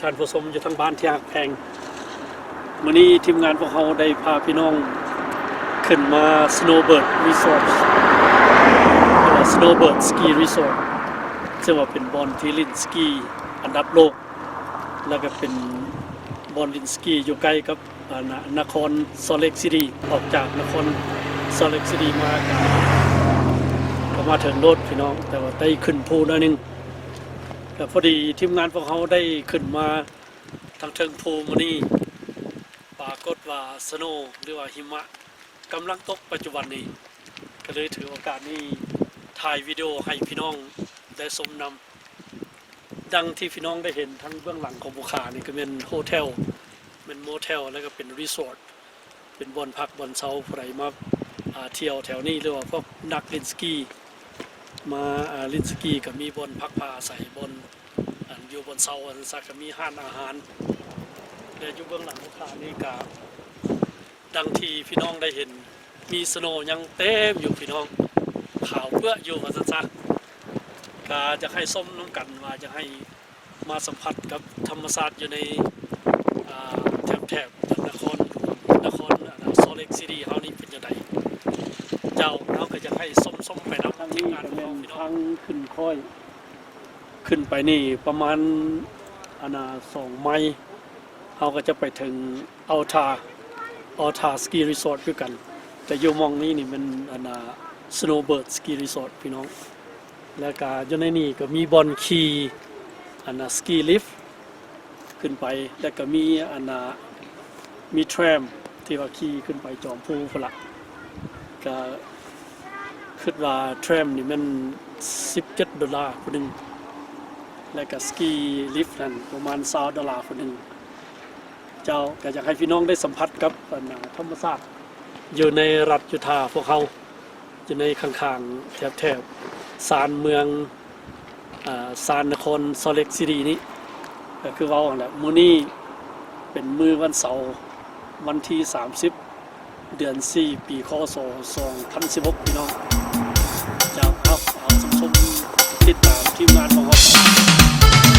ທ່ານຜູ້ຊົມຢູ່ທາງບ້ານທີ່ຮັກແພງ, ມື້ນີ້ທີມງານພວກເຮົາໄດ້ພາພີ່ນ້ອງຂຶ້ນມາ Snowbird Resort ຫຼືວ່າ Snowbird Ski Resort ເຊິ່ງວ່າເປັນບ່ອນທີ່ຫຼິ້ນສະກີອັນດັບໂລກ ແລ້ວກໍເປັນບ່ອນຫຼິ້ນສະກີຢູ່ໃກ້ກັບ ອາ ນະ ນະຄອນ Salt Lake City. ອອກຈາກນະຄອນ Salt Lake City ມາກໍ ກໍມາເຖິງໂລດພີ່ນ້ອງ, ແຕ່ວ່າໄດ້ຂຶ້ນພູໜ້ອຍໜຶ່ງ. ແລ້ວພໍດີທີມງານພວກເຮົາໄດ້ຂຶ້ນມາທາງເທິງພູມື້ນີ້ ປາກົດວ່າ snow ຫຼືວ່າຫິມະກຳລັງຕົກປັດຈຸບັນນີ້, ກໍເລີຍຖືໂອກາດນີ້ຖ່າຍວິດີໂອໃຫ້ພີ່ນ້ອງໄດ້ຊົມນຳ. ດັ່ງທີ່ພີ່ນ້ອງໄດ້ເຫັນທາງເບື້ອງຫຼັງຂອງພູຂານີ້ ກໍແມ່ນໂຮເທວ ແມ່ນໂມເທວ ແລ້ວກໍເປັນຣີສອດ ເປັນບ່ອນພັກບ່ອນເຊົາ. ຜູ້ໃດມາ ອາ ທ່ຽວແຖວນີ້ ຫຼືວ່າພວກນັກຫຼິ້ນສະກີ ມາ ອາ ຫຼິ້ນສະກີ ກໍມີບ່ອນພັກພາອາໄສ ບ່ອນ ອັນ ຢູ່ບ່ອນເຊົາ ວ່າຊັ້ນຊະ, ກໍມີຮ້ານອາຫານ. ແລະ ຢູ່ເບື້ອງຫຼັງຂອງຂ້ານີ້ກໍ ດັ່ງທີ່ພີ່ນ້ອງໄດ້ເຫັນ ມີສະໂນຍັງເຕັມຢູ່ພີ່ນ້ອງ, ຂາວເປື້ອຢູ່ວ່າຊັ້ນຊະ. ກໍຢາກໃຫ້ຊົມນຳກັນວ່າ ຢາກໃຫ້ມາສຳຜັດກັບທຳມະຊາດຢູ່ໃນ ອາ ແຖບໆນະຄອນ ນະຄອນ ອາ Salt Lake City ເຮົານີ້ເປັນຈັ່ງໃດ. ເຈົ້າ ເຮົາກໍຢາກໃຫ້ຊົມໆໄປນຳ ທາງນີ້ກໍແມ່ນທາງຂຶ້ນຄ້ອຍ ຂຶ້ນໄປນີ້ປະມານ ອັນນ່າ ສອງໄມ, ເຮົາກໍຈະໄປເຖິງ Alta Alta Ski Resort ຄືກັນ. ແຕ່ຢູ່ໝ່ອງນີ້ນີ້ແມ່ນ ອັນນ່າ Snowbird Ski Resort ພີ່ນ້ອງ. ແລ້ວກະຢູ່ໃນນີ້ກໍມີບ່ອນຂີ່ ອັນນ່າ ski lift ຂຶ້ນໄປ, ແລ້ວກໍມີ ອັນນ່າ ມີ tram ທີ່ວ່າຂີ່ຂຶ້ນໄປຈອມພູພຸ້ນລະ. ກະຄິດວ່າ tram ນີ້ແມ່ນສິບເຈັດໂດລາຜູ້ໜຶ່ງ, ແລ້ວກະ ski lift ນັ້ນປະມານຊາວໂດລາຜູ້ໜຶ່ງ. ເຈົ້າ ກະຢາກໃຫ້ພີ່ນ້ອງໄດ້ສຳຜັດກັບ ອັນນ່າ ທຳມະຊາດຢູ່ໃນລັດຢູທາພວກເຮົາ, ຢູ່ໃນຂ້າງໆ ແຖບໆຊານເມືອງ ອາ ຊານນະຄອນ Salt Lake City ນີ້. ກໍຄືເວົ້າຫັ້ນແຫຼະ ມື້ນີ້ເປັນມື້ວັນເສົາ ວັນທີສາມສິບ ເດືອນສີ່ ປີ ຄ.ສ. ສອງພັນສິບຫົກ ພີ່ນ້ອງ. ຈາກ ເອົາ ເອົາຊົມ ຕິດຕາມທີມງານຂອງເຮົາໄປ.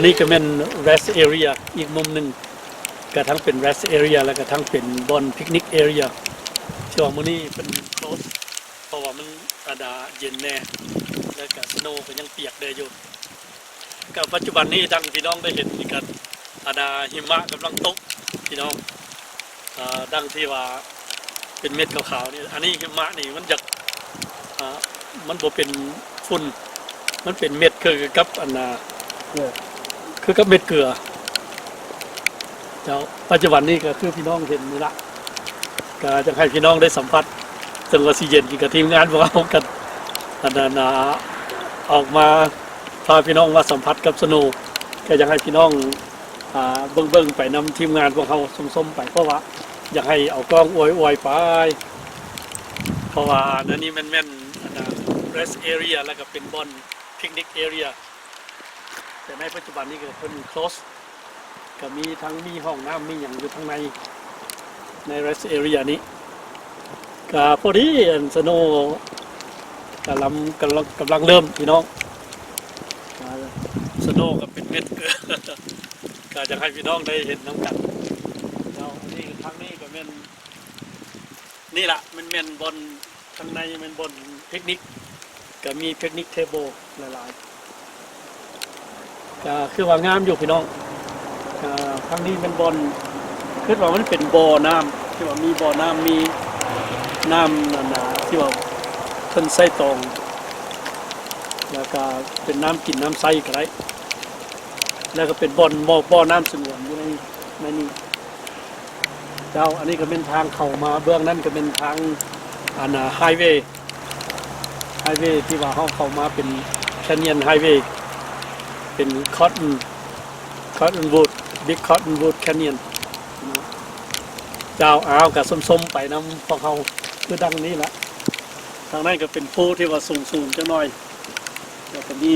ນີ້ກໍແມ່ນ rest area ອີກມຸມໜຶ່ງ ກໍທັງເປັນ rest area ແລ້ວກໍທັງເປັນບ່ອນ picnic area. ທີ່ວ່າມື້ນີ້ເພິ່ນ close ເພາະວ່າມັນອາດຈະເຢັນແດ່ ແລ້ວກໍ snow ກໍຍັງປຽກແດ່ຢູ່. ກໍປັດຈຸບັນນີ້ ດັ່ງພີ່ນ້ອງໄດ້ເຫັນນີ້ກໍ ອັນນ່າ ຫິມະກຳລັງຕົກພີ່ນ້ອງ ອາ ດັ່ງທີ່ວ່າເປັນເມັດຂາວໆນີ້. ອັນນີ້ຫິມະນີ້ມັນຈະ ອາ ມັນບໍ່ເປັນຝຸ່ນ ມັນເປັນເມັດຄືກັບ ອັນນ່າ ເກືອ ຄືກັບເມັດເກືອ. ເຈົ້າ ປັດຈຸບັນນີ້ກໍຄືພີ່ນ້ອງເຫັນນີ້ລະ ກໍຢາກໃຫ້ພີ່ນ້ອງໄດ້ສຳຜັດ ເຖິງວ່າຊິເຢັນ ກໍທີມງານພວກເຮົາກັນ ອັນນັ້ນ ອາ ອອກມາ ພາພີ່ນ້ອງມາສຳຜັດກັບ snow ກໍຢາກໃຫ້ພີ່ນ້ອງ ອາ ເບິ່ງໆໄປນຳທີມງານພວກເຮົາ ຊົມໆໄປ ເພາະວ່າຢາກໃຫ້ເອົາກ້ອງອວຍໆໄປ ເພາະວ່າອັນນີ້ແມ່ນ ແມ່ນ ອັນນ່າ rest area ແລ້ວກໍເປັນບ່ອນ picnic area ແຕ່ໃນປັດຈຸບັນນີ້ກໍເພິ່ນ close ກໍມີທັງ ມີຫ້ອງນ້ຳ ມີຫຍັງຢູ່ທາງໃນ ໃນ rest area ນີ້. ກະພໍດີອັນ snow ກຳລັງ ກຳລັງ ກຳລັງເລີ່ມພີ່ນ້ອງ ອາ snow ກໍເປັນເມັດ ກະຢາກໃຫ້ພີ່ນ້ອງໄດ້ເຫັນນຳກັນ. ແລ້ວອັນນີ້ ທາງນີ້ກໍແມ່ນ ນີ້ລະ ມັນແມ່ນບ່ອນ ທາງໃນແມ່ນບ່ອນ picnic ກໍມີ picnic table ຫຼາຍໆ ກໍຄືວ່າງາມຢູ່ພີ່ນ້ອງ. ອ່າ ທາງນີ້ແມ່ນບ່ອນ ຄິດວ່າມັນເປັນບໍ່ນ້ຳ ທີ່ວ່າມີບໍ່ນ້ຳ ມີນ້ຳ ອັນນ່າ ທີ່ວ່າເພິ່ນໃຊ້ຕອງ ແລ້ວກໍເປັນນ້ຳກິນນ້ຳໃຊ້ກໍໄດ້ ແລ້ວກໍເປັນບ່ອນ ບໍ່ ບໍ່ນ້ຳສະຫງວນຢູ່ໃນ ໃນນີ້. ເຈົ້າ ອັນນີ້ກໍແມ່ນທາງເຂົ້າມາ ເບື້ອງນັ້ນກໍແມ່ນທາງ ອັນນ່າ highway highway ທີ່ວ່າເຮົາເຂົ້າມາເປັນ canyon highway ເປັນ cotton cottonwood big cottonwood canyon ເນາະ. ເຈົ້າ ອ້າວ ກໍຊົມໆໄປນຳພວກເຮົາ ຄືດັ່ງນີ້ລະ. ທາງນັ້ນກໍເປັນພູທີ່ວ່າສູງໆຈັກໜ້ອຍ ແລ້ວກໍມີ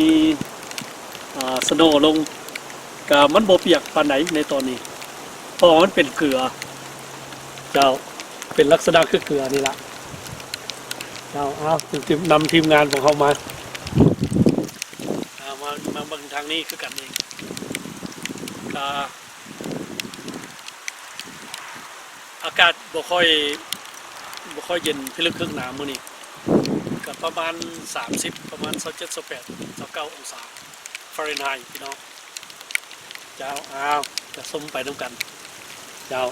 ອ່າ snow ລົງ ກະມັນບໍ່ປຽກປານໃດໃນຕອນນີ້ ເພາະວ່າມັນເປັນເກືອ. ເຈົ້າ ເປັນລັກສະນະຄືເກືອນີ້ລະ. ເຈົ້າ ອ້າວ ນຳທີມງານຂອງເຮົາມາ ເອົາ ມາ ມາເບິ່ງທາງນີ້ຄືກັນເອງ. ກະ ອາກາດບໍ່ຄ່ອຍ ບໍ່ຄ່ອຍເຢັນພິລຶກຄຶກໜາມື້ນີ້ ກະປະມານສາມສິບ ປະມານຊາວເຈັດ ຊາວແປດ ຊາວເກົ້າອົງສາຟາເຣນໄຮ ພີ່ນ້ອງ. ເຈົ້າ ອ້າວ ຈະຊົມໄປນຳກັນ ເຈົ້າ.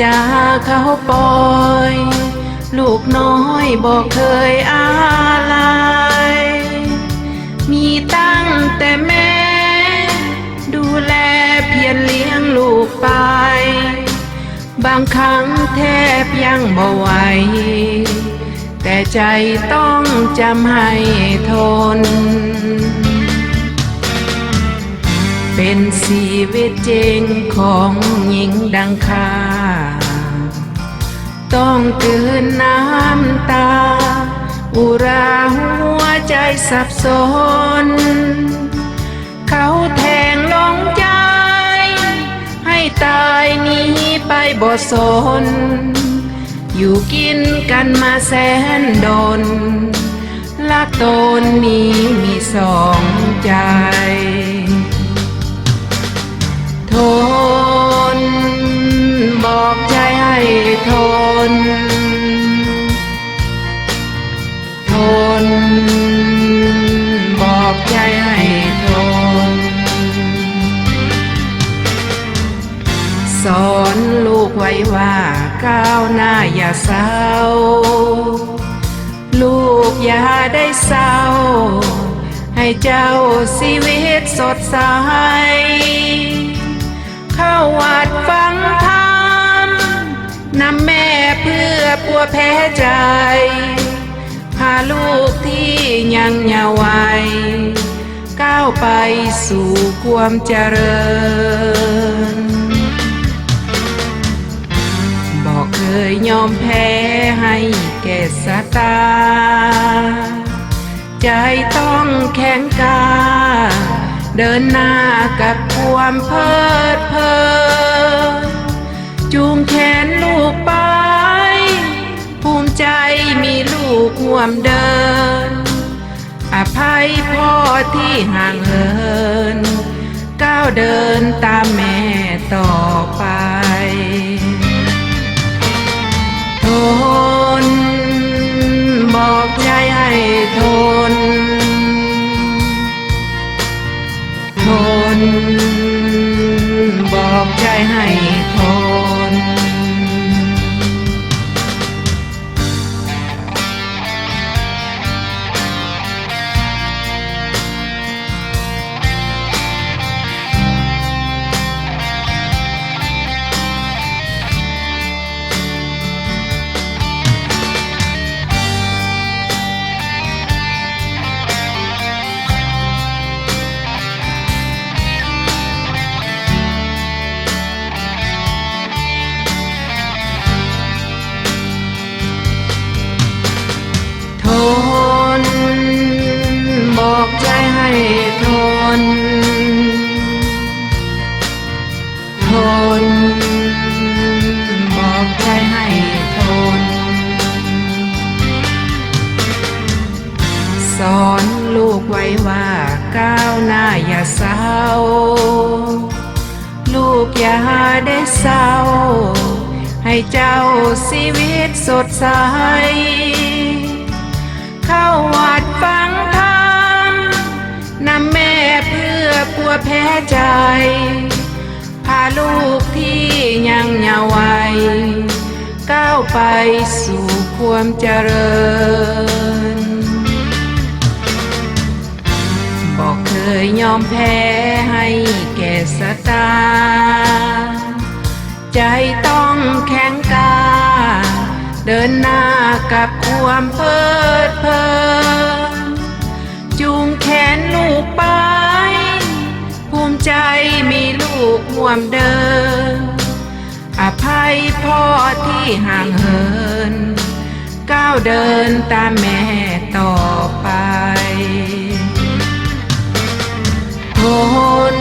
ດາເຂົາປ່ອຍ ລູກນ້ອຍບໍ່ເຄີຍອາໄລ ມີຕັ້ງແຕ່ແມ່ ດູແລພຽນລ້ຽງລູກໄປ ບາງຄັ້ງແທບຍັງບໍ່ໄຫວ ແຕ່ໃຈຕ້ອງຈຳໃຫ້ທົນ ເປັນຊີວິດຈິງຂອງຍິງດັ່ງຂ້າ ຕ້ອງກືນນ້ຳຕາ ອຸຣາຫົວໃຈສັບສົນ ເຂົາແທງລົງໃຈ ໃຫ້ຕາຍໜີໄປບໍ່ສົນ ຢູ່ກິນກັນມາແສນດົນ ລັກຕົນນີ້ມີສອງໃຈ ທົນ ບອກໃຈໃຫ້ທົນ ທົນ ບອກໃຈໃຫ້ທົນ ສອນລູກໄວ້ວ່າກ້າວໜ້າຢ່າເຊົາ ລູກຢ່າໄດ້ເສົ້າ ໃຫ້ເຈົ້າຊີວິດສົດໃສ ເຂົ້າວັດຟັງທຳ ນຳແມ່ເພື່ອປົວແຜ່ໃຈ ພາລູກທີ່ຍັງເຍົາໄວ ກ້າວໄປສູ່ຄວາມຈະເລີນ ບໍ່ເຄີຍຍອມແພ້ໃຫ້ແກ່ຊະຕາ ໃຈຕ້ອງແຂງກ້າ ເດີນໜ້າກັບຄວາມເພີດເພີນ ຈູງແຂນລູກໄປ ພູມໃຈມີລູກຮ່ວມເດີນ ອະໄພພໍ່ທີ່ຫ່າງເຫີນ ກ້າວເດີນຕາມແມ່ຕໍ່ໄປ ທົນ ບອກໃຈໃຫ້ທົນ ທົນ ບອກໃຈໃຫ້ທົນ ທົນ ບອກໃຈໃຫ້ທົນ ທົນ ບອກໃຈໃຫ້ທົນ ສອນລູກໄວ້ວ່າກ້າວໜ້າຢ່າເຊົາ ລູກຢ່າໄດ້ເສົ້າ ໃຫ້ເຈົ້າຊີວິດສົດໃສ ເຂົ້າວັດຟັງທຳ ນຳແມ່ເພື່ອປົວແຜ່ໃຈ ພາລູກທີ່ຍັງເຍົາໄວ ກ້າວໄປສູ່ຄວາມຈະເລີນ ບໍ່ເຄີຍຍອມແພ້ໃຫ້ແກ່ຊະຕາ ໃຈຕ້ອງແຂງກ້າ ເດີນໜ້າກັບຄວາມເພີດເພີນ ຈູງແຂນລູກໄປ ພູມໃຈມີລູກຮ່ວມເດີນ ອະໄພພໍ່ທີ່ຫ່າງເຫີນ ກ້າວເດີນຕາມແມ່ຕໍ່ໄປ ທົນ